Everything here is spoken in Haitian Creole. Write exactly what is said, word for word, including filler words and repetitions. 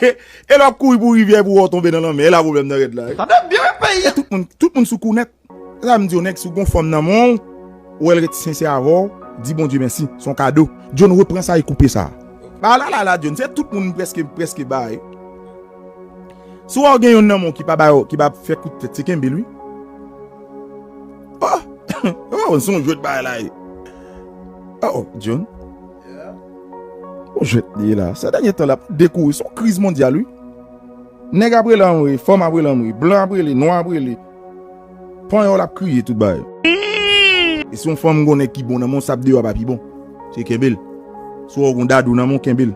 E lè w ap kouri pou rivyè pou wè w tonbe nan lanmè, e la pwoblèm nan rèd la. Sa fè byen peyi. E tout moun, tout moun sou kou nèt. Sa m di w, nèg, si w gon fanm nan men w, ou wè l ret sensè avè w, di Bondye mèsi, se yon kado. John, repran sa e koupe sa. Ba la la la, John, se tout moun prèske, prèske bay. Si w gen youn nan men w ki pa bay, ki pa fè kout tèt, se kenbe l, wi. Oh, oh, se yon jwèt bagay la ye. Oh, John. Yon jwèt li ye la. Sa dènye tan la, dekouri, se yon kriz mondyal, wi. Nèg ap rele anmwe, fanm ap rele anmwe, blan ap rele, nwa ap rele. Panyòl ap kriye tout bagay. E si yon fanm gon nèg ki bon nan men w, sa ap deyò a pa pi bon. Se kenbe l. Si w gon dadou nan men w, kenbe l.